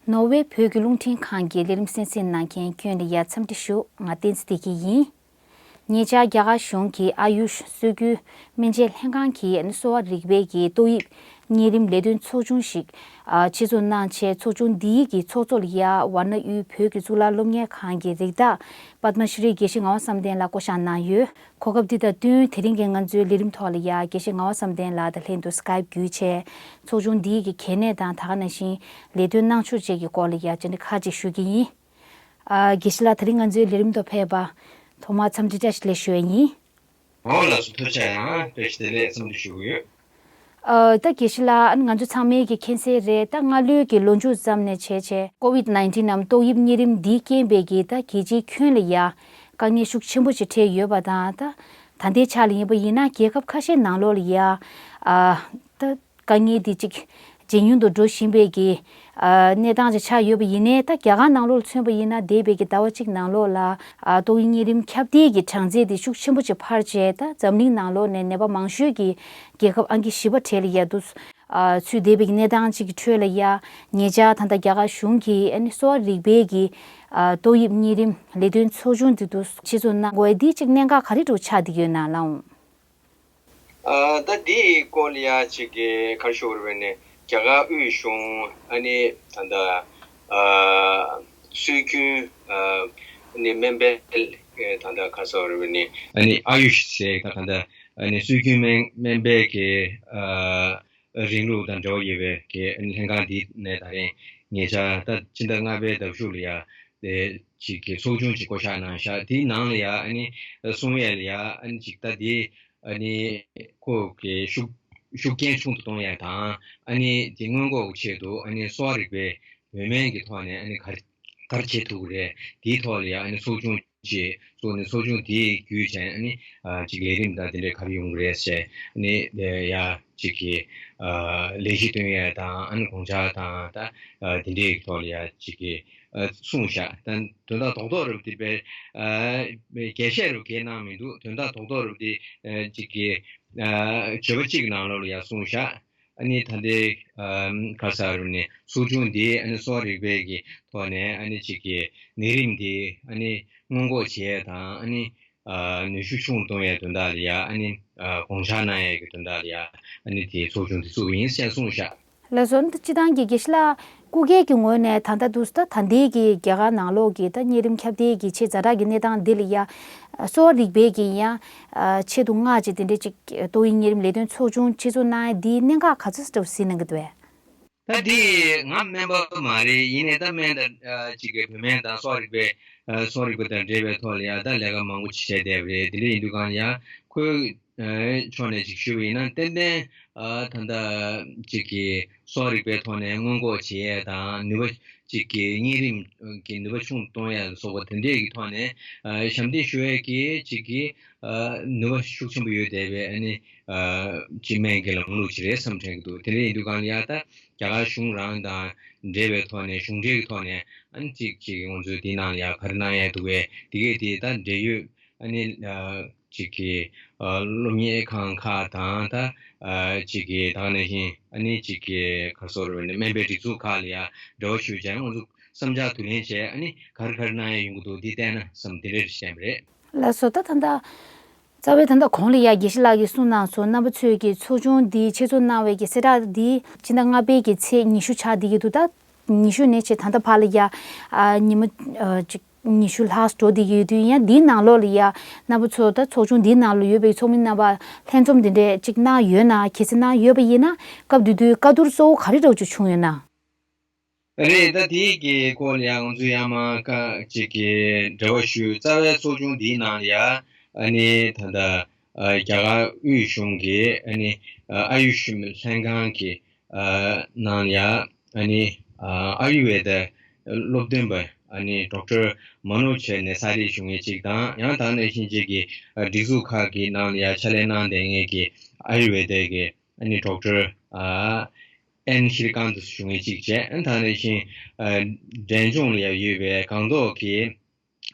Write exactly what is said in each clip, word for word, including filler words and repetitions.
ནོར་ཝེ་བོད་ཀྱི་རླུང་འཕྲིན་ཁང་གི་ལས་རིམ་གསན་གཟིགས་གནང་མཁན་ཁྱོན་ལ་ཡ་འཚམས་འདྲི་ཞུ། ང་བསྟན་འཛིན་བདེ་སྐྱིད་ཡིན། ཉེ་ཆར་རྒྱ་གར་གཞུང་གིས་ཨ་ཡུཤ་སྲོལ་རྒྱུན་སྨན་དཔྱད་ལྷན་ཁང་གིས་གསོ་བ་རིག་པའི་གི་ཏོག་དབྱིབས་གཉན་རིམས་ལས་དོན་ཚོགས་ཆུང་ཞིག་ཨ་ཆེད་འཛུགས་གནང་བྱས། ཚོགས་ཆུང་འདིའི་གི་ཚོགས་གཙོ་ལ་ཡ་ཝཱ་ཎ་དབུས་བོད་ཀྱི་གཙུག་ལག་སློབ་གཉེར་ཁང་གི་རིགས་བདག་པདྨ་ཤྲི་རི་དགེ་བཤེས་ངག་དབང་བསམ་གཏན་ལགས་བསྐོ་བཞག་གནང་ཡོད། གོ་སྐབས་འདི་དང་བསྟུན་དེ་རིང་གི་ང་ཚོའི་ལས་རིམ་ཐོག་ལ་ཡ་དགེ་བཤེས་ངག་དབང་བསམ་གཏན་ལགས་དང་ལྷན་དུ་སི་ཀའིབ་བརྒྱུད་བྱས་ཚོགས་ཆུང་འདིའི་གི་གལ་གནད་དང་ད་ག་ནང་བཞིན་ལས་དོན་གནང་ཕྱོགས་བཅས་ཀྱི་སྐོར་ལ་ཡ་བཅར་འདྲི་ཁག་ཅིག་ཞུ་གི་ཡིན། ཨ། དགེ་བཤེས་ལགས་དེ་རིང་ང་ཚོའི་ལས་རིམ་ཐོག་ཕེབས་པ་ཐོག་མར་འཚམས་འདྲི་བཀྲ་ཤིས་བདེ་ལེགས་ཞུ་ཡ་ཡིན། འོ་ལགས་སོ། ཐུགས་རྗེ་གནང་། བཀྲ་ཤིས་བདེ་ལེགས་འཚམས་འདྲི་ཞུ་གི་ཡོད། ཨ། ད་དགེ་བཤེས་ལགས་ང་ཚོ་ཚང་མས་ཀྱི་མཁྱེན་གསལ་རེད། ད་སྔ་ལོའི་གི་ལོ་མཇུག་ཙམ་ནས་བྱས་བྱས་ཀོ་ཝིད་ནའིན་ཊིན་ནམ་ཏོག་དབྱིབས་གཉན་རིམས་འདིའི་རྐྱེན་པས་ཀྱི་ད་རྒྱལ་སྤྱིའི་ཁྱོན་ལ་ཡ་དཀའ་ངལ་ཤུགས་ཆེན་པོ་ཅིག་འཕྲད་ཡོད་པ་དང་། ད་ད་ལྟའི་ཆ་ལ་ཡིན་པ་ཡིན་ན་རྒྱལ་ཁབ་ཁ་ཤས་ནང་ལོགས་ལ་ཡ་ཨ་ད་དཀའ་ངལ་འདི་ཅིག་ཇེ་ཉུང་དུ་འགྲོ་བཞིན་པའི་གི་ཨ་གནས་སྟངས་ཅིག་ཆགས་ཡོད་པ་ཡིན་ནའི། ད་རྒྱ་གར་ནང་ལོགས་ལ་མཚོན་པ་ཡིན་ན་འདས་པའི་གི་ཟླ་བ་གཅིག་ནང་ལོགས་ལ་ཨ་ཏོག་དབྱིབས་གཉན་རིམས་ཁྱབ་གདལ་གྱི་གྲངས་ཚད་དེ་ཤུགས་ཆེན་པོ་ཅིག་འཕར་བྱས། ད་འཛམ་གླིང་ནང་ལོགས་ནས་ནད་པ་མང་ཤོས་ཀྱི་རྒྱལ་ཁབ་ཨང་ཀི་བཞི་པ་གྲས་ལ་ཡ་དུ་ཨ་ཚུད་བསྡད་པའི་གི་གནས་སྟངས་ཅིག་གི་ཁྲོད་ལ་ཡ་ཉེ་ཆར་ད་ལྟ་རྒྱ་གར་གཞུང་གིས་ཨ་ནི་གསོ་བ་རིག་པའི་གི་ཨ་ཏོག་དབྱིབས་གཉན་རིམས་ལས་དོན་ཚོགས་ཆུང་དེ་དུ་ཆེད་འཛུགས་གནང་དགོས་འདི་ཅིག་གནད་འགག་ག་རེ་འདྲ་ཆགས་བསྡད་ཡོད་ན་ལགས། ཨ། ད་འདིའི་སྐོར་ལ་ཡ་ཅིག་གི་ག་རེ་ཞུ་དགོས་རེད་པས་ནི། རྒྱ་གར་དབུས་གཞུང་ཨ་ནི་ད་ལྟ་ཨ་སྲོལ་རྒྱུན་ཨ་ནི་སྨན་པའི་ད་ལྟ་ག་རེ་ཟེར་དགོས་རེད་པས་ནི། ཨ་ནི་ཨ་ཡུཤ་ཟེར་ད་ག་ད་ཨ་ནི་སྲོལ་རྒྱུན་སྨན་སྨན་པའི་གི་ཨ་རིང་ལུགས་དང་འབྲེལ་བ་ཡོད་པའི་གི་ཨ་ནི་ལྷན་ཁང་འདི་ནས་ད་རིང་ཉེ་ཆར་ད་ཕྱི་ཟླ་ལྔ་པའི་ཟླ་གཞུག་ལ་ཡ་དེ་ཅིག་གི་ཚོགས་ཆུང་ཅིག་བསྐོ་བཞག་གནང་ཤག་དེའི་ནང་ལ་ཡ་ཨ་ནི་གསུང་ཡས་ལ་ཡ་ཨ་ནི་ཅིག་ད་དེ་ཨ་ནི་ཁོ་གི་ཤུགས་ཤུགས་རྐྱེན་ཆུང་དུ་གཏོང་ཡ་དང་། ཨ་ནི་དེ་སྔོན་འགོག་གི་ཆེད་དུ་ཨ་ནི་གསོ་བ་རིག་པའི་བོད་སྨན་གྱི་ཐོག་ནས་ཨ་ནི་ག་རེ་ག་རེ་བྱེད་ཐུབ་ཀྱི་རེད། དེའི་ཐོག་ལ་ཡ་ཨ་ནི་ཚོགས་ཆུང་ཅིག་བཙུགས་ནས་ཚོགས་ཆུང་དེ་བརྒྱུད་བྱས་ཨ་ནི་ཨ་ཅིག་ལས་རིམ་དང་དེ་འདྲས་ག་རེ་ཡོང་གི་རེད་ཟེར། ཨ་ནི་དེ་ཡ་ཅིག་གི་ཨ་ལས་གཞི་སྟོན་ཡ་དང་། ཨ་ནི་དགོངས་འཆར་དང་ད་ཨ་དེ་འདྲས་ཀྱི་ཐོག་ལ་ཡ་ཅིག་གི་ཨ་གསུངས་ཤག་ད་དོན་དག་རྡོག་རྡོག་རུ་དེ་དཔེ་ཨ་རྒྱས་བཤད་རུ་གས་གནང་མི་འདུག་དོན་དག་རྡོག་རྡོག་རུ་དེ་ཨ་ཅིག་གི་ཨ་བརྗོད་པ་གཅིག་ནང་ལོགས་ལ་ཡ་གསུངས་ཤག་ཨ་ནི་ད་ལྟའི་ཨ་ག་རེ་ཟེར་དགོས་རེད་པས་ནི། ཚོགས་ཆུང་འདིས་ཨ་ནི་གསོ་བ་རིག་པའི་གི་ཐོག་ནས་ཨ་ནི་ཅིག་གི་ནད་རིམས་འདི་ཨ་ནི་སྔོན་འགོག་བྱེད་ཡ་དང་། ཨ་ནི་ཨ་ནུས་ཤུགས་ཆུང་གཏོང་ཡའི་དོན་དག་ལ་ཡ་ཨ་ནི་ཨ་དགོངས་འཆར་གནང་ཡའི་གི་དོན་དག་ལ་ཡ་ཨ་ནི་དེའི་ཚོགས་ཆུང་དེ་བཙུགས་པ་ཡིན་ཟེར་གསུངས་ཤག་ལགས་སོ། ད་སྤྱིར་བཏང་གི་དགེ་བཤེས་ལགས་སྐུ་སྒེར་གྱི་ངོས་ནས་ད་ལྟ་དུས་ད་ད་ལྟའི་གི་རྒྱ་གར་ནང་ལོགས་ཀྱི་ད་གཉན་རིམས་ཁྱབ་གདལ་གྱི་ཆེས་ཛ་དྲག་གི་གནས་སྟངས་འདི་ལ་ཡ་གསོ་བ་རིག་པའི་གི་ཡང་ཨ་ཆེད་དུ་མངགས་ཅིག་དེ་འདྲའི་ཅིག་ཏོག་དབྱིབས་གཉན་རིམས་ལས་དོན་ཚོགས་ཆུང་ཆེད་འཛུགས་གནང་ཡ་འདིའི་གནད་འགག་ག་ཚོད་ཙམ་གཟིགས་གནང་གི་འདུག་པས། ད་འདི་ང་སྨན་པ་མ་རེད། ཡིན་ནའི་ད་སྨན་དང་ཨ་ཅིག་གི་བོད་སྨན་དང་གསོ་བ་རིག་པའི་ཨ་གསོ་བ་རིག་པ་དང་འབྲེལ་བའི་ཐོག་ལ་ཡ་ད་ལས་ཀ་མང་པོ་ཅིག་བྱས་བསྡད་པ་རེད། དེ་འདྲ་ཡིན་དུས་གང་ལ་ཡ་ཁོའི་ཨ་ཕྱོགས་ནས་ཅིག་ཞུས་པ་ཡིན་ན། ཏན་ཏན་ཨ་ད་ལྟ་ཅིག་གི་གསོ་བ་རིག་པའི་ཐོག་ནས་སྔོན་འགོག་བྱེད་ཡས་དང་། ནུས་པ་ཅིག་གི་གཉན་རིམས་ཀྱི་ནུས་པ་ཆུང་གཏོང་ཡས་ལ་སོགས་པ་དེ་འདྲས་ཀྱི་ཐོག་ནས་ཨ་ཞབས་འདེགས་ཞུ་ཡས་ཀྱི་ཅིག་གི་ཨ་ནུས་པ་ཤུགས་ཆེན་པོ་ཡོད་བསྡད་པའི་ཨ་ནི་ཨ་ཅིག་སྨན་གྱི་ལམ་ལུགས་ཅིག་རེད་བསམ་དྲན་གྱི་འདུག་དེ་འདྲ་ཡིན་དུས་གང་ལ་ཡ་ད་རྒྱ་གར་གཞུང་རང་དང་འབྲེལ་བའི་ཐོག་ནས། གཞུང་འབྲེལ་གྱི་ཐོག་ནས་ཨ་ནི་ཅིག་ཅིག་ང་ཚོའི་དེའི་ནང་ལ་ཡ་ག་རེ་གནང་ཡས་འདུག་པས། དེ་གས་དེ་ད་འབྲེལ་ཡོད་ཨ་ནི་ཨ་ཅིག་གི་ཨ་སློབ་གཉེར་ཁང་ཁག་དང་། ད་ཨ་ཅིག་གི་ད་ག་ནང་བཞིན་ཨ་ནི་ཅིག་གི་ག་རེ་ཟེར་དགོས་རེད་པས་ནི། སྨན་པའི་སྒྲིག་འཛུགས་ཁག་ལ་ཡ་འབྲེལ་བ་ཞུས་བྱས་ང་ཚོ་བསམ་འཆར་བསྡུ་ལེན་བྱས། ཨ་ནི་ག་རེ་ག་རེ་གནང་ཡས་ཡོང་གི་འདུག་འདི་བལྟས་ན་བསམ་དེ་འདྲ་ཞིག་བཤད་པ་རེད། ལགས་སོ། ད་ད་ལྟ་རྩ་བའི་ད་ལྟ་གོང་ལ་ཡ་དགེ་བཤེས་ལགས་ཀྱིས་གསུངས་གནང་སོང་། རྣམ་པ་ཚོས་ཀྱི་ཚོགས་ཆུང་འདི་ཆེད་འཛུགས་གནང་བའི་གི་གསལ་བསྒྲགས་འདི་སྤྱི་ཟླ་ལྔ་པའི་གི་ཚེས་ཉི་ཤུ་ཆགས་བསྡད་ཀྱི་འདུག་ད་ཉི་ཤུ་ནས་བྱས་ད་ལྟ་བར་ལ་ཡ་ཨ་ཉི་མ་ཨ་ཅིག་ཉི་ཤུ་ལྷག་འགྲོ་བསྡད་ཀྱི་ཡོད་དུས། ཡང་འདིའི་ནང་ལོགས་ལ་ཡ་རྣམ་པ་ཚོ་ད་ཚོགས་ཆུང་འདིའི་ནང་ལ་ཡོད་པའི་ཚོགས་མི་རྣམ་པ་ལྷན་འཛོམས་འདི་འདྲས་ཅིག་གནང་ཡོད་ན། གལ་སྲིད་གནང་ཡོད་པ་ཡིན་ན་སྐབས་དེ་དུས་བཀའ་བསྡུར་གཙོ་བོ་ག་རེ་འདྲ་བོ་ཅིག་བྱུང་ཡོད་ན། རེད། ད་དེའི་གི་སྐོར་ལ་ཡང་ང་ཚོས་ཡང་མ་ཁ་ཅིག་གི་འབྲེལ་བ་ཞུས། རྩ་བའི་ཚོགས་ཆུང་འདིའི་ནང་ལ་ཡ་ཨ་ནི་ད་ལྟ་ཨ་རྒྱ་གར་དབུས་གཞུང་གི་ཨ་ནི་ཨ་ཨ་ཡུ་ཤི་ལྷན་ཁང་གི་ཨ་ནང་ལ་ཡ་ཨ་ནི་ཨ་ཨ་ཡུར་ཝེ་ད་སློབ་སྟོན་པ་ཨ་ནི་ཌོག་ཊར་མ་ནོ་ཇ་ནེ་ས་རི་ཞུ་མཁན་ཅིག་དང་། ཡང་ད་ག་ནང་བཞིན་ཅིག་གི་ཨ་སྒྲིག་འཛུགས་ཁག་གི་ནང་ལ་ཡ་ཕྱག་ལས་གནང་བསྡད་མཁན་གྱི་ཨ་ཡུར་ཝེ་ད་གི་ཨ་ནི་ཌོག་ཊར་ཨ་ཨེན་ཤི་རི་ཀཱན་ཏ་ཞུ་མཁན་གཅིག་བྱས། ཨ་ནི་ད་ག་ནང་བཞིན་ཨ་འབྲས་ལྗོངས་ལ་ཡང་ཡོད་པའི་སྒང་ཏོག་གི་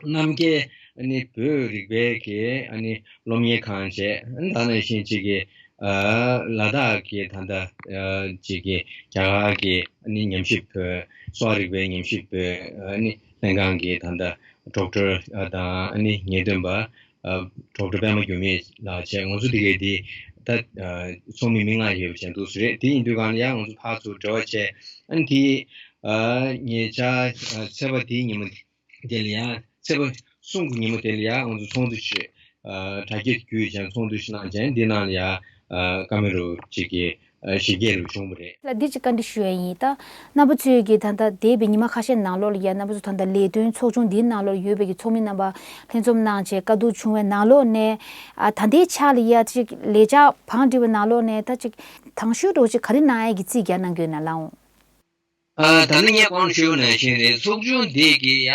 རྣམ་རྒྱལ་ཨ་ནི་བོད་རིག་པའི་གི་ཨ་ནི་སློབ་གཉེར་ཁང་བྱས། ཨ་ནི་ད་ག་ནང་བཞིན་གཅིག་གི་ ཨ་ལ་དྭགས་ཀྱི་ད་ལྟ་ཨ་ཅིག་གི་རྒྱ་གར་གྱི་ཨ་ནི་ཉམས་ཞིབ་པུའུ་གསོ་བ་རིག་པའི་ཉམས་ཞིབ་པུའུ་ཨ་ནི་ལྷན་ཁང་གི་ད་ལྟ་ཌོག་ཊར་དང་ཨ་ནི་ངེས་སྟོན་པ་ཨ་ཌོག་ཊར་པད་མ་འགྱུར་མེད་ལགས་བཅས་ང་ཚོ་དེ་གའི་དེ་ད་ཨ་ཚོགས་མི་མི་ལྔ་ཡོད་པ་བྱས་འདུག་སེ་རེད། དེ་ཡིན་དུས་གང་ལ་ཡང་ང་ཚོ་ཕར་ཚུར་འབྲེལ་བ་བྱས། ཨ་ནི་དེ་ཨ་ཉེ་ཆར་ཨ་ཚེས་པ་དེའི་ཉིན་མོ་དེ་ལ་ཡང་ཚེས་པ་གསུམ་གྱི་ཉིན་མོ་དེ་ལ་ཡང་ང་ཚོ་ཚོགས་འདུ་ཞིག་ཨ་དྲ་རྒྱ་བརྒྱུད་བྱས་ཚོགས་འདུ་ཞིག་གནང་བྱས། འདི་ནང་ལ་ཡང་ཨ་བཀའ་མོལ་རུ་གཅིག་གི་ཨ་ཞིབ་རྒྱས་རུ་བྱུང་བ་རེད། ལ་འདི་གཅིག་བཀའ་འདྲི་ཞུ་ཡ་ཡིན། ད་རྣམ་པ་ཚོས་ཀྱི་ད་ལྟ་འདས་པའི་ཉི་མ་ཁ་ཤས་ནང་ལོགས་ལ་ཡ་རྣམ་པ་ཚོ་ད་ལྟ་ལས་དོན་ཚོགས་ཆུང་འདིའི་ནང་ལོགས་ལ་ཡོད་པའི་གི་ཚོགས་མི་རྣམ་པ་ལྷན་འཛོམས་གནང་བྱས་བཀའ་བསྡུར་བྱུང་བའི་ནང་ལོགས་ནས་ཨ་ད་ལྟའི་ཆ་ལ་ཡ་གཅིག་ལས་འཆར་བང་སྒྲིག་པའི་ནང་ལོགས་ནས་ད་གཅིག་དང་ཤོས་འདྲ་བོ་གཅིག་ག་རེ་གནང་ཡ་གི་རྩིས་རྒྱག་གནང་གི་ཡོད་ན་ལགས་འོང་། ཨ་ད་ནི་ངས་གོང་ཞུས་པ་ནང་བཞིན་རེད། ཚོགས་ཆུང་འདི་གི་ཡ་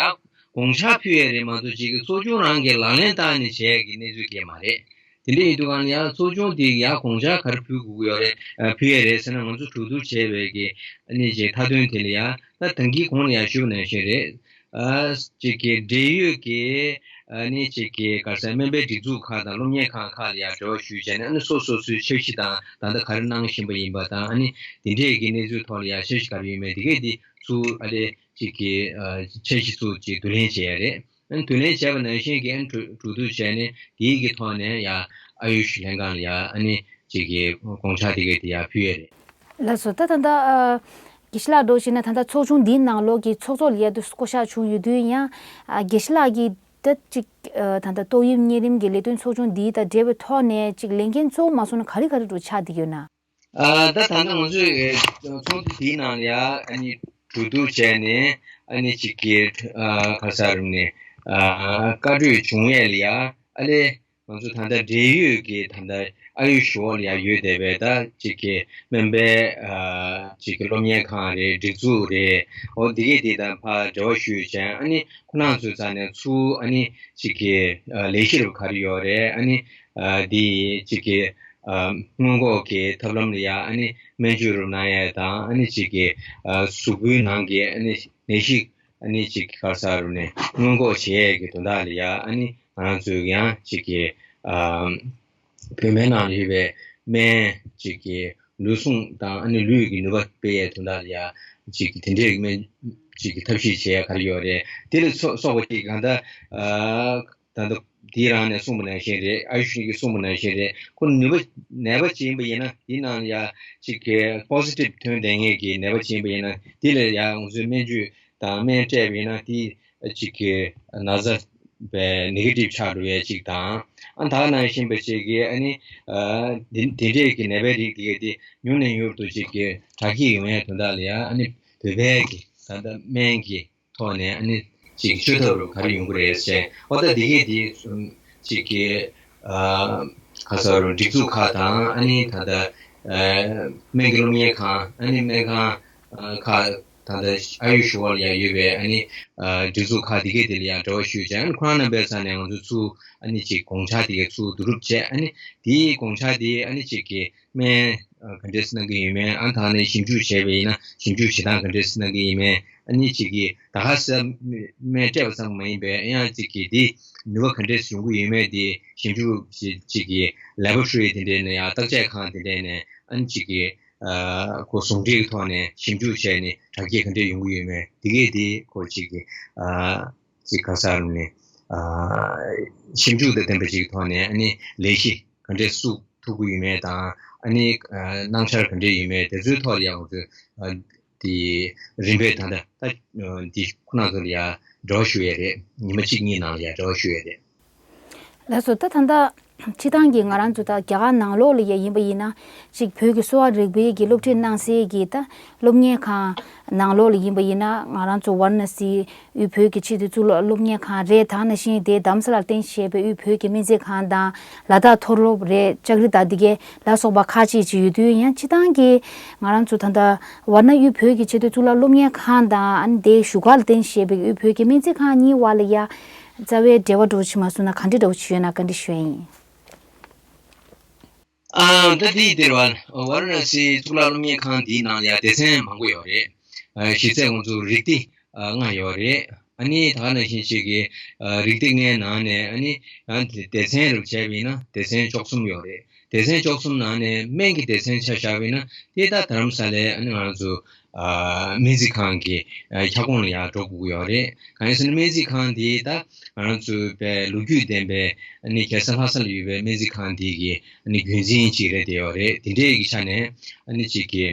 དགོངས་འཆར་ཕུལ་ཡས་རེད་མ་གཏོགས་ཅིག་གི་ཚོགས་ཆུང་རང་གི་ལག་ལེན་བསྟར་ནས་བྱས་ཀྱི་གནས་ཚུལ་གང་ཡང་མ་རེད། དེ་འདྲ་ཡིན་དུས་གང་ལ་ཡ་ཚོགས་ཆུང་འདི་གི་ཡ་དགོངས་འཆར་ག་རེ་ཕུལ་དགོས་ཀྱི་ཡོད་རེད། ཨ་ཕུལ་ཡས་རེད་ཟེར་ན་ང་ཚོ་གྲོས་བསྡུར་བྱས་པའི་གི་ཨ་ནི་ཅིག་མཐའ་དོན་དེ་ལ་ཡ་ད་ད་གིན་གོང་ལ་ཡ་ཞུས་པ་ནང་བཞིན་རེད། ཨ་ཅིག་གི་འབྲེལ་ཡོད་ཀྱི་ཨ་ནི་ཅིག་གི་ག་རེ་ཟེར་སྨན་པའི་སྒྲིག་འཛུགས་ཁག་དང་སློབ་གཉེར་ཁང་ཁག་ལ་ཡང་འབྲེལ་བ་ཞུས་བྱས་ནས་ཨ་ནི་སོ་སོ་སོའི་འཆར་གཞི་དང་ད་ལྟ་ག་རེ་གནང་བཞིན་པ་ཡིན་པ་དང་ཨ་ནི་དེ་འདྲས་ཀྱི་གནས་ཚུལ་ཐོག་ལ་ཡང་འཆར་གཞི་ག་རེ་ཡོད་མེད་དེ་གས་དེ་ཚུར་ཨ་ལས་ཅིག་གི་ཨ་འཆར་གཞི་ཚུར་ཅིག་བསྡུ་ལེན་བྱས་ཡ་རེད། ཨ་ནི་བསྡུ་ལེན་བྱས་པ་ནང་བཞིན་གྱི་ཨ་ནི་གྲོས་གྲོས་བསྡུར་བྱས་ནས་དེའི་གི་ཐོག་ནས་ཡང་ཨ་ཡུ་ཤི་ལྷན་ཁང་ལ་ཡང་ཨ་ནི་ཅིག་གི་དགོངས་འཆར་དེ་གས་དེ་ཡང་ཕུལ་ཡ་རེད། ལགས་སོ། ད་ད་ལྟ་ཨ་དགེ་བཤེས་ལགས་འགྲོ་བཞིན་ན་ད་ལྟ་ཚོགས་ཆུང་འདིའི་ནང་ལོགས་ཀྱི་ཚོགས་གཙོ་ལ་ཡ་དུ་བསྐོ་བཞག་བྱུང་ཡོད་དུས་ཡང་ཨ་དགེ་བཤེས་ལགས་ཀྱིས་ད་ཅིག་ཨ་ད་ལྟ་ཏོག་དབྱིབས་གཉན་རིམས་ཀྱི་ལས་དོན་ཚོགས་ཆུང་འདི་དང་འབྲེལ་བའི་ཐོག་ནས་ཅིག་ལས་འགན་གཙོ་བོ་མ་སོང་ན་ག་རེ་ག་རེ་འགྲོ་ཆགས་བསྡད་ཡོད་ན། ཨ་ད་ད་ལྟ་ང་ཚོས་ཚོགས་འདུ་འདིའི་ནང་ལ་ཡ་ཨ་ནི་གྲོས་བསྡུར་བྱས་ནས་ཨ་ནི་ཅིག་གི་ཨ་ག་ས་རུ་ནས་ཨ་བཀའ་གྲོས་བྱུང་ཡས་ལ་ཡ་ཨ་ལས། ང་ཚོ་ད་ལྟ་འབྲེལ་ཡོད་ཀྱི་ད་ལྟ་ཨ་ཡུ་ཤི་འོག་ལ་ཡང་ཡོད་བསྡད་པའི་ད་ཅིག་གི་སྨན་པའི་ཨ་ཅིག་གི་སློབ་གཉེར་ཁང་རེད། སྒྲིག་འཛུགས་རེད། འོ་འདི་གས་དེ་དང་ཕར་འབྲེལ་བ་ཞུས་བྱས་ཨ་ནི་ཁོ་རང་ཚོའི་རྩ་ནས་ཚུར་ཨ་ནི་ཅིག་གི་ཨ་ལས་གཞི་རུ་ག་རེ་ཡོད་རེད། ཨ་ནི་ཨ་འདི་ཅིག་གི་ཨ་སྔོན་འགོག་གི་ཐབས་ལམ་ལ་ཡང་ཨ་ནི་སྨན་བཅོས་རུ་གནང་ཡས་དང་ཨ་ནི་ཅིག་གི་ཨ་གཟུགས་པོའི་ནང་གི་ཨ་ནི་ནད་གཞི་ཨ་ནི་ཅིག་ག་རེ་ཟེར་རུ་ནས་སྔོན་འགོག་བྱེད་ཡས་ཀྱི་དོན་དག་ལ་ཡ་ཨ་ནི་ང་རང་ཚོས་ཡང་ཅིག་གི་ཨ་བོད་སྨན་ནང་ལ་ཡོད་པའི་སྨན་ཅིག་གི་ལུས་ཟུངས་དང་ཨ་ནི་ལུས་ཀྱི་ནུས་པ་སྤེལ་ཡས་དོན་དག་ལ་ཡ་ཅིག་གི་དེ་འདྲའི་སྨན་ཅིག་གི་ཐབས་ཤེས་བྱེད་ཡས་ག་རེ་ཡོད་རེད། དེ་ལ་སོ་སོགས་པ་ཅིག་གང་ལྟར་ཨ་ད་ལྟ་དེའི་རང་ནས་གསུངས་པ་ནང་བཞིན་རེད། ཨ་ཡུ་ཤི་གིས་གསུངས་པ་ནང་བཞིན་རེད། ཁོ་ནུས་པ་ནད་པ་ཅིག་ཡིན་པ་ཡིན་ན་དེའི་ནང་ལ་ཡ་ཅིག་གི་པོ་སི་ཊིབ་ཐོན་བསྡད་མཁན་གྱི་ནད་པ་ཅིག་ཡིན་པ་ཡིན་ན་དེ་ལ་ཡ་ང་ཚོས་སྨན་བཅོས་དང་སྨན་སྤྲད་པ་ཡིན་ན་དེ་ཅིག་གི་ན་ཚ་བའི་ནེ་གེ་ཊིབ་ཆགས་འགྲོ་ཡས་ཅིག་དང་ཨ་ད་ག་ནང་བཞིན་པ་ཅིག་གི་ཨ་ནི་ཨ་དེ་དེ་འདྲས་ཀྱི་ནད་པའི་རིགས་དེ་གས་དེ་མྱུར་ནས་མྱུར་དུ་ཅིག་གི་དྲག་སྐྱེད་ཡོང་ཡས་དོན་དག་ལ་ཡ་ཨ་ནི་བོད་པའི་གི་ད་ལྟ་སྨན་གྱི་ཐོག་ནས་ཨ་ནི་ཅིག་བཅོས་ཐབས་རུ་ག་རེ་ཡོང་གི་རེད་ཟེར། ཨོ་ད་འདི་གས་དེ་ཅིག་གི་ཨ་ག་ས་རུ་སྒྲིག་འཛུགས་ཁག་དང་ཨ་ནི་ད་ལྟ་ཨ་སྨན་གྱི་སློབ་གཉེར་ཁང་ཨ་ནི་སྨན་ཁང་ཨ་ཁག་ད་ལྟ་ཨ་ཡུ་ཤི་འོག་ལ་ཡང་ཡོད་པའི་ཨ་ནི་ཨ་སྒྲིག་འཛུགས་ཁག་འདི་གས་དེ་ལ་ཡང་འབྲེལ་བ་ཞུས་བྱས་ཨ་ནི་ཁོ་རང་རྣམ་པའི་རྩ་ནས་ང་ཚོ་ཚུར་ཨ་ནི་ཅིག་དགོངས་འཆར་དེ་གས་ཚུར་བསྡུ་རུབ་བྱས་ཨ་ནི་དེའི་དགོངས་འཆར་དེ་ཨ་ནི་ཅིག་གི་སྨན་ག་འདྲས་གནང་གི་ཡིན་མིན། ཨ་ནི་ད་ནས་ཞིབ་འཇུག་བྱས་པ་ཡིན་ན་ཞིབ་འཇུག་བྱེད་སྟངས་ག་འདྲས་གནང་གི་ཡིན་མིན། ཨ་ནི་གཅིག་གིས་ད་ག་ས་སྨན་སྤྲད་པ་ཙམ་མ་ཡིན་པའི་ཡང་གཅིག་གིས་འདི་ནུས་པ་ག་འདྲས་ཡོང་གི་ཡོད་མེད་དེ་ཞིབ་འཇུག་གཅིག་གིས་ལེ་བོ་ཊོ་རི་དེ་འདྲས་ནས་ཡང་བརྟག་དཔྱད་ཁང་དེ་འདྲས་ནས་ཨ་ནི་གཅིག་གིས་ཁོ་ཟུང་འབྲེལ་གྱི་ཐོག་ནས་ཞིབ་འཇུག་བྱས་ནས་དྲག་སྐྱེད་ག་འདྲས་ཡོང་གི་ཡོད་མེད་དེ་གས་དེ་ཁོ་གཅིག་གིས་གཅིག་ག་ས་རུ་ནས་ཞིབ་འཇུག་དང་ལྡན་པ་ཅིག་གི་ཐོག་ནས་ཨ་ནི་ལས་གཞི་ག་འདྲས་བཙུགས་ཐུབ་ཀྱི་ཡོད་མེད་དང་ཨ་ནི་ཨ་གནང་འཆར་ག་འདྲས་ཡོད་མེད་དེ་ཚོའི་ཐོག་ལ་ཡང་ང་ཚོས་ཨ་དེ་རིམ་པས་ད་ལྟ་ད་འདི་ཁོ་རང་ཚོ་ལ་ཡང་འབྲེལ་བ་ཞུ་ཡས་རེད། ཉི་མ་གཅིག་གཉིས་ནང་ལ་ཡང་འབྲེལ་བ་ཞུ་ཡས་རེད། ལགས་སོ། ད་ད་ལྟ་སྤྱི་བཏང་གི་ང་རང་ཚོ་ད་རྒྱ་གར་ནང་ལོགས་ལ་ཡ་ཡིན་པ་ཡིན་ན་གཅིག་བོད་ཀྱི་གསོ་བ་རིག་པའི་གི་སློབ་ཁྲིད་གནང་སའི་གི་ད་སློབ་གཉེར་ཁང་ནང་ལོགས་ལ་ཡིན་པ་ཡིན་ན་ང་རང་ཚོ་ཝཱ་ར་ཎ་སི་དབུས་བོད་ཀྱི་ཆེས་མཐོའི་གཙུག་ལག་སློབ་གཉེར་ཁང་རེད། ད་ནང་བཞིན་དེ་དྷ་རམ་ས་ལར་རྟེན་གཞི་བྱས་པའི་དབུས་བོད་ཀྱི་སྨན་རྩིས་ཁང་དང་ལ་དྭགས་མཐོ་སློབ་རེད། ལྕགས་རི་དང་འདི་གས་ལ་སོགས་པ་ཁག་ཅིག་ཅིག་ཡོད་དུས་ཡང་སྤྱི་བཏང་གི་ང་རང་ཚོ་ད་ལྟ་ཝཱ་ར་ཎ་དབུས་བོད་ཀྱི་ཆེས་མཐོའི་གཙུག་ལག་སློབ་གཉེར་ཁང་དང་ཨ་ནི་དེའི་བཞུགས་སྒར་ལ་རྟེན་གཞི་བྱས་པའི་དབུས་བོད་ཀྱི་སྨན་རྩིས་ཁང་གཉིས་བར་ལ་ཡ་རྩ་བའི་འབྲེལ་བ་འདྲ་བོ་ཅིག་མ་སོང་ན་ག་འདྲ་འདྲ་བོ་ཅིག་ཡོད་ན་བཀའ་འདྲི་ཞུ་ཡ་ཡིན། ཨ་ད་དེའི་སྟེང་ལ་ཝཱ་ར་ཎ་སི་གཙུག་ལག་སློབ་གཉེར་ཁང་འདིའི་ནང་ལ་ཡ་སྡེ་ཚན་མང་པོ་ཡོད་རེད། ཨ་གཞི་རྩའི་ང་ཚོ་རིགས་སྡེ་ཨ་ལྔ་ཡོད་རེད། ཨ་ནི་ད་ག་ནང་བཞིན་ཅིག་གི་ཨ་རིགས་སྡེ་ལྔའི་ནང་ནས་ཨ་ནི་ཡང་སྡེ་ཚན་རུ་བྱས་པ་ཡིན་ན་སྡེ་ཚན་བཅུ་གསུམ་ཡོད་རེད། སྡེ་ཚན་བཅུ་གསུམ་ནང་ནས་སྨན་གྱི་སྡེ་ཚན་ཆ་བཞག་པ་ཡིན་ན་དེ་ད་རྡ་རམ་ས་ལའི་ཨ་ནི་ང་རང་ཚོ་ཨ་སྨན་རྩིས་ཁང་གི་ཨ་ཁྱབ་ཁོངས་ལ་ཡར་འགྲོ་དགོས་ཀྱི་ཡོད་རེད། གང་ཡིན་ཟེར་ན་སྨན་རྩིས་ཁང་དེ་ད་ང་རང་ཚོའི་པའི་ལོ་རྒྱུས་ལྡན་པའི་ཨ་ནི་རྒྱལ་ས་ལྷ་ས་ལ་ཡོད་པའི་སྨན་རྩིས་ཁང་དེ་གི་ཨ་ནི་རྒྱུན་འཛིན་ཅིག་རེད་བསྡད་ཡོད་རེད། དེ་འདྲའི་གི་ཆ་ནས་ཨ་ནི་ཅིག་གི་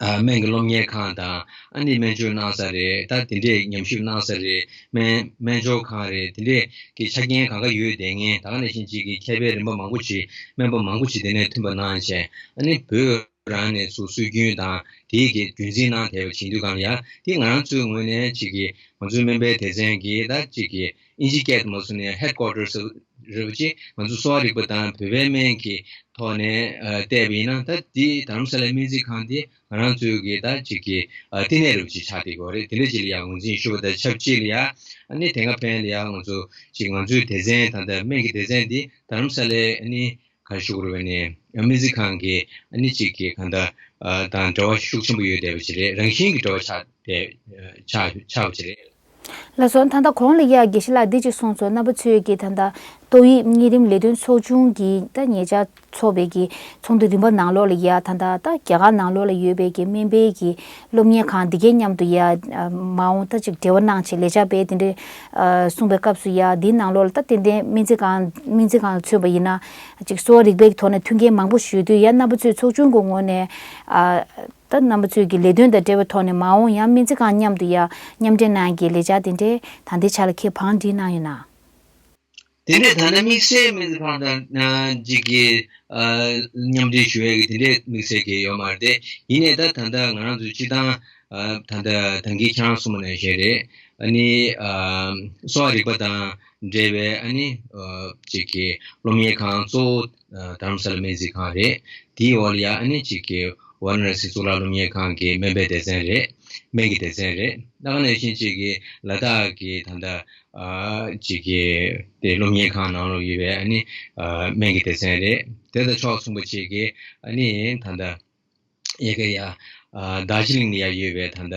ཨ་སྨན་གྱི་སློབ་གཉེར་ཁང་དང་ཨ་ནི་སྨན་བཅོས་གནང་ས་རེད། ད་དེ་འདྲས་ཉམས་ཞིབ་གནང་ས་རེད། སྨན་སྨན་སྦྱོར་ཁང་རེད། དེ་འདྲས་ཀྱི་ཆ་རྐྱེན་གང་ག་ཡོད་བསྡད་མཁན་ད་ག་ནང་བཞིན་ཅིག་གི་མཁས་པའི་རིམ་པ་མང་པོ་ཅིག་སྨན་པ་མང་པོ་ཅིག་དེ་ནས་ཐོན་པ་གནང་བྱས་ཨ་ནི་བོད་རང་ནས་ཚུར་སྲོལ་རྒྱུན་དང་དེའི་གི་རྒྱུན་འཛིན་གནང་བསྡད་པ་བྱེད་དུས་གང་ལ་ཡ་དེ་ང་རང་ཚོའི་ངོས་ནས་ཅིག་གི་ང་ཚོའི་སྨན་པའི་སྡེ་ཚན་གྱི་ད་ཅིག་གི་ཨིན་ཇི་སྐད་དུ་མ་སོང་ནས་ཧེད་ཀོ་ཊར་ཟེར་རེད་པ་ཅིག་ང་ཚོ་གསོ་བ་རིག་པ་དང་བོད་པའི་སྨན་གྱི་ཐོག་ནས་ཨ་བལྟས་པ་ཡིན་ན་ད་འདི་རྡ་རམ་ས་ལའི་སྨན་རྩིས་ཁང་འདི་ང་རང་ཚོའི་གི་ད་ཅིག་གི་ཨ་བསྟི་གནས་རུ་ཅིག་ཆགས་བསྡད་ཡོད་རེད། དེ་འདྲ་ཅིག་ལ་ཡང་ངོས་འཛིན་ཞུ་བ་དང་ཆབས་ཅིག་ལ་ཡང་ཨ་ནི་དེ་སྔ་ཕན་ལ་ཡང་ང་ཚོ་ཅིག་ང་ཚོའི་སྡེ་ཚན་ད་ལྟ་སྨན་གྱི་སྡེ་ཚན་འདི་རྡ་རམ་ས་ལའི་ཨ་ནི་ག་རེ་ཞུ་དགོས་རེད་པ་ནི་སྨན་རྩིས་ཁང་གི་ཨ་ནི་ཅིག་གི་གང་ལྟར་ཨ་དང་འབྲེལ་བ་ཤུགས་ཆེན་པོ་ཡོད་བསྡད་པ་ཅིག་རེད། རང་བཞིན་གྱི་འབྲེལ་བ་ཆགས་བསྡད་ཆགས་ཆགས་པ་ཅིག་རེད། ལགས་སོ། ད་ལྟ་གོང་ལ་ཡ་དགེ་བཤེས་ལགས་འདི་གཅིག་གསུངས་སོང་། རྣམ་པ་ཚོས་ཀྱིས་ད་ལྟ་ཏོག་དབྱིབས་གཉན་རིམས་ལས་དོན་ཚོགས་ཆུང་གི་ད་ཉེ་ཆར་ཚོགས་པའི་གི་ཚོགས་འདུ་རིམ་པ་ནང་ལོགས་ལ་ཡ་ད་ལྟ་ད་རྒྱ་གར་ནང་ལོགས་ལ་ཡོད་པའི་གི་སྨན་པའི་གི་སློབ་གཉེར་ཁང་འདི་གའི་མཉམ་དུ་ཡ་མ་འོངས་ད་ཅིག་འབྲེལ་བ་གནང་བྱས་ལས་འཆར་སྤེལ་དེ་འདྲའི་གསུངས་པའི་སྐབས་སུ་ཡ་འདིའི་ནང་ལོགས་ལ་ད་ཏན་ཏན་སྨན་རྩིས་ཁང་སྨན་རྩིས་ཁང་ལ་མཚོན་པ་ཡིན་ན་ཅིག་གསོ་བ་རིག་པའི་ཐོག་ནས་མཐུན་རྐྱེན་མང་པོ་ཞུ་དུས་ཡ་རྣམ་པ་ཚོའི་ཚོགས་ཆུང་གི་ངོས་ནས་ད་རྣམ་པ་ཚོས་ཀྱི་ལས་དོན་དང་འབྲེལ་བའི་ཐོག་ནས་མ་འོངས་ཡང་སྨན་རྩིས་ཁང་མཉམ་དུ་ཡ་མཉམ་འབྲེལ་གནང་གི་ལས་འཆར་དེ་འདྲའི་ད་ལྟའི་ཆ་ལ་ཁྱེད་བང་སྒྲིག་གནང་ཡོད་ན། དེ་འདྲའི་ད་ལྟ་དམིགས་བསལ་སྨན་རྩིས་ཁང་དང་ཅིག་གི་མཉམ་འབྲེལ་ཞུ་ཡས་ཀྱི་དེ་འདྲའི་དམིགས་བསལ་གྱི་ཡོད་མ་རེད་དེ། ཡིན་ནའི་ད་ད་ལྟ་ང་རང་ཚོའི་སྤྱི་བཏང་ད་ལྟ་ད་གིན་ཁྱེད་རང་གསུངས་པ་ནང་བཞིན་རེད། ཨ་ནི་གསོ་བ་རིག་པ་དང་འབྲེལ་བའི་ཨ་ནི་ཅིག་གི་སློབ་གཉེར་ཁང་གཙོ་བོ་རྡ་རམ་ས་ལ་སྨན་རྩིས་ཁང་རེད། དེའི་འོག་ལ་ཡ་ཨ་ནི་ཅིག་གི་ཝཱ་ར་ཎ་སི་གཙུག་ལག་སློབ་གཉེར་ཁང་གི་སྨན་པའི་སྡེ་ཚན་རེད། སྨན་གྱི་སྡེ་ཚན་རེད། ད་ག་ནང་བཞིན་ཅིག་གི་ལ་དྭགས་ཀྱི་ད་ལྟ་ཅིག་གི་དེ་སློབ་གཉེར་ཁང་ནང་ལོགས་ཡོད་པའི་ཨ་ནི་སྨན་གྱི་སྡེ་ཚན་རེད། དེ་དང་ཕྱོགས་མཚུངས་པ་ཅིག་གི་ཨ་ནི་ད་ལྟ་ཡ་གི་ཡ་རྡོ་རྗེ་གླིང་ལ་ཡ་ཡོད་པའི་ད་ལྟ་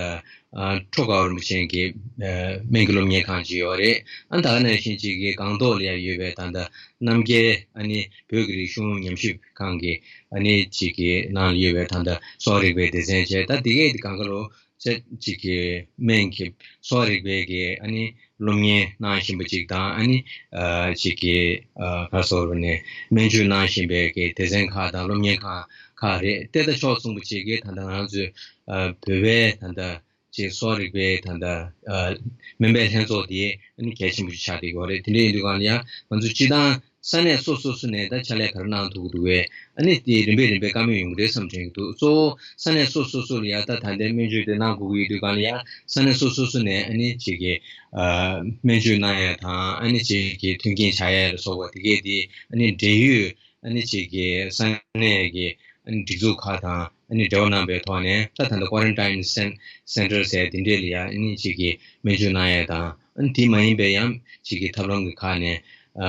ཁྲོ་དགའ་བ་རིན་པོ་ཆེ་གི་སྨན་གྱི་སློབ་གཉེར་ཁང་ཅིག་ཡོད་རེད། ཨ་ད་ག་ནང་བཞིན་ཅིག་གི་སྒང་ཏོག་ལ་ཡ་ཡོད་པའི་ད་ལྟ་རྣམ་རྒྱལ་ཨ་ནི་བོད་ཀྱི་རིག་གཞུང་ཉམས་ཞིབ་ཁང་གི་ཨ་ནི་ཅིག་གི་ནང་ལ་ཡོད་པའི་ད་ལྟ་གསོ་བ་རིག་པའི་སྡེ་ཚན་བཅས་ད་དེ་གས་དེ་གང་ག་ལོ་ཅིག་གི་སྨན་གྱི་གསོ་བ་རིག་པའི་གི་ཨ་ནི་སློབ་གཉེར་གནང་བཞིན་པ་ཅིག་དང་ཨ་ནི་ཅིག་གི་ག་སོགས་ནས་སྨན་བཅོས་གནང་བཞིན་པའི་གི་སྡེ་ཚན་ཁག་དང་སློབ་གཉེར་ཁང་ཁག་རེད། དེ་དང་ཕྱོགས་མཚུངས་པ་ཅིག་གི་ད་ལྟ་ང་ཚོའི་བོད་པའི་ད་ལྟ་ཅིག་གསོ་བ་རིག་པའི་ད་ལྟ་སྨན་པའི་ལྷན་ཚོགས་དེ་ཨ་ནི་གལ་ཆེན་པོ་ཞིག་ཆགས་བསྡད་ཡོད་རེད། དེ་འདྲ་ཡིན་དུས་གང་ལ་ཡང་ང་ཚོ་སྤྱི་བཏང་ས་གནས་སོ་སོ་སོ་ནས་ད་ཕྱག་ལས་ག་རེ་གནང་ཐུབ་ཀྱི་འདུག་བས། ཨ་ནི་དེ་རིམ་པས་རིམ་པས་བཀའ་མོལ་ཡོང་གི་རེད་བསམ་དྲན་གྱི་འདུག་གཙོ་བོ་ས་གནས་སོ་སོ་སོ་ལ་ཡང་ད་ད་ལྟའི་སྨན་བཅོས་དེ་གནང་དགོས་ཀྱི་ཡོད་དུས་གང་ལ་ཡང་ས་གནས་སོ་སོ་སོ་ནས་ཨ་ནི་ཅིག་གི་སྨན་བཅོས་གནང་ཡ་དང་ཨ་ནི་ཅིག་གི་མཐུན་རྐྱེན་བྱ་ཡ་ལ་སོགས་པ་དེ་གས་དེ་ཨ་ནི་འབྲེལ་ཡོད་ཨ་ནི་ཅིག་གི་ས་གནས་ཀྱི་ཨ་ནི་སྒྲིག་འཛུགས་ཁག་དང་ཨ་ནི་འབྲེལ་བ་གནང་པའི་ཐོག་ནས་ད་ད་ལྟ་ཀོ་རན་ཊིན་སེན་སེན་ཊར་ཟེར་དེ་འདྲས་ལ་ཡང་ཨ་ནི་ཅིག་གི་སྨན་བཅོས་གནང་ཡ་དང་ཨ་ནི་དེ་མ་ཡིན་པའི་ཡང་ཅིག་གི་ཐབས་ལམ་གྱི་ཁག་ནས་ཨ་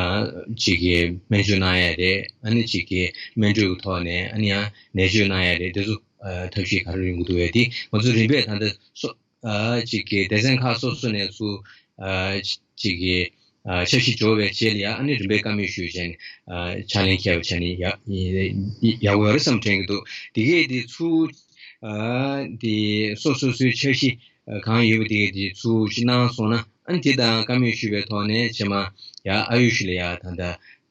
ཅིག་གི་སྨན་བཅོས་གནང་ཡ་རེད། ཨ་ནི་ཅིག་གི་སྨན་སྤྲོད་ཀྱི་ཐོག་ནས་ཨ་ནི་ཡང་ནད་བཅོས་གནང་ཡ་རེད། དེ་ཚོ་ཨ་ཐབས་ཤེས་ག་རེ་ཡོང་གི་འདུག་བས་དེ་ང་ཚོ་རིམ་པས་ད་ལྟ་སོ་ཨ་ཅིག་གི་སྡེ་ཚན་ཁག་སོ་སོ་ནས་ཚུར་ཨ་ཅིག་གི་ཨ་འཆར་གཞི་འཇོག་པའི་རྗེས་ལ་ཡང་ཨ་ནི་རིམ་པས་བཀའ་མོལ་ཞུས་བྱས་ནས་ཨ་ཕྱག་ལེན་འཁྱེར་བ་བྱས་ནས་ཡག་ཡག་པོ་ཡོད་རེད་བསམ་དྲན་གྱི་འདུག་དེ་གས་དེ་ཚུར་ཨ་དེ་སོ་སོ་སོའི་འཆར་གཞི་ཨ་གང་ཡོད་པ་དེ་གས་དེ་ཚུར་ཅིག་གནང་སོང་ན་ཨ་ནི་དེ་དང་བཀའ་མོལ་ཞུས་པའི་ཐོག་ནས་རྗེས་མ་ཡང་ཨ་ཡུ་ཤི་ལ་ཡང་ད་ལྟ་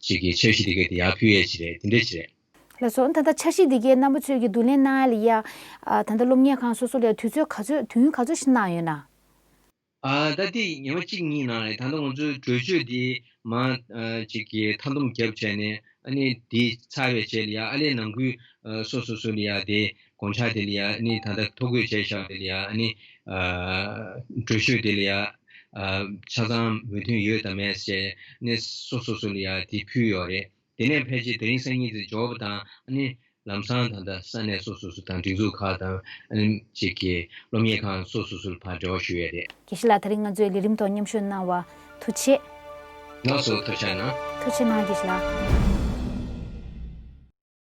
ཅིག་གི་འཆར་གཞི་དེ་གས་དེ་ཡར་ཕུལ་ཡས་ཅིག་རེད། དེ་འདྲས་ཅིག་རེད། ལགས་སོ། ད་ལྟ་འཆར་གཞི་འདི་གའི་རྣམ་པ་ཚོས་ཀྱི་བསྡུ་ལེན་གནང་ཡ་ལ་ཡ། ཨ་ད་ལྟ་སློབ་གཉེར་ཁང་སོ་སོ་ལ་ཡ་དུས་ཚོད་ག་ཚོད་དུས་ཡུན་ག་ཚོད་ཞིག་གནང་ཡོད་ན། ཨ་ད་ལྟ་ཉི་མ་གཅིག་གཉིས་ནང་ལ་ད་ལྟ་ང་ཚོའི་གྲོས་ཆོད་འདི་མ་ཨ་ཅིག་གི་མཐའ་སྡོམ་བརྒྱབ་བྱས་ནས་ཨ་ནི་འདི་ཚར་བའི་རྗེས་ལ་ཡ་ཨ་ལས་ནང་ཁུལ་ཨ་སོ་སོ་སོ་ལ་ཡ་དེ་དགོངས་འཆར་དེ་ལ་ཡ་ཨ་ནི་ད་ལྟ་ཐོ་འགོད་བྱས་བཞག་དེ་ལ་ཡ་ཨ་ནི་ཨ་གྲོས་ཆོད་དེ་ལ་ཡ་ཨ་ཆ་ཚང་མོས་མཐུན་ཡོད་དམ་མེད་ཟེར་ནས་སོ་སོ་སོ་ལ་ཡ་དེ་ཕུལ་ཡོད་རེད། དེ་ནས་ཕལ་ཆེར་དེ་རིང་སང་ཉིན་དེ་འབྱོར་བ་དང་ཨ་ནི་ལམ་སང་ད་ལྟ་ས་གནས་སོ་སོ་སོ་དང་སྒྲིག་འཛུགས་ཁག་དང་ཨ་ནི་ཅིག་གི་སློབ་གཉེར་ཁང་སོ་སོ་སོ་ལ་ཕར་འབྲེལ་བ་ཞུ་ཡས་རེད། དགེ་བཤེས་ལགས་དེ་རིང་ང་ཚོའི་ལས་རིམ་ཐོག་མཉམ་ཞུགས་གནང་བ་ཐུགས་རྗེ་ཆེ། ལགས་སོ་ཐུགས་རྗེ་གནང་། ཐུགས་རྗེ་གནང་དགེ་བཤེས་ལགས།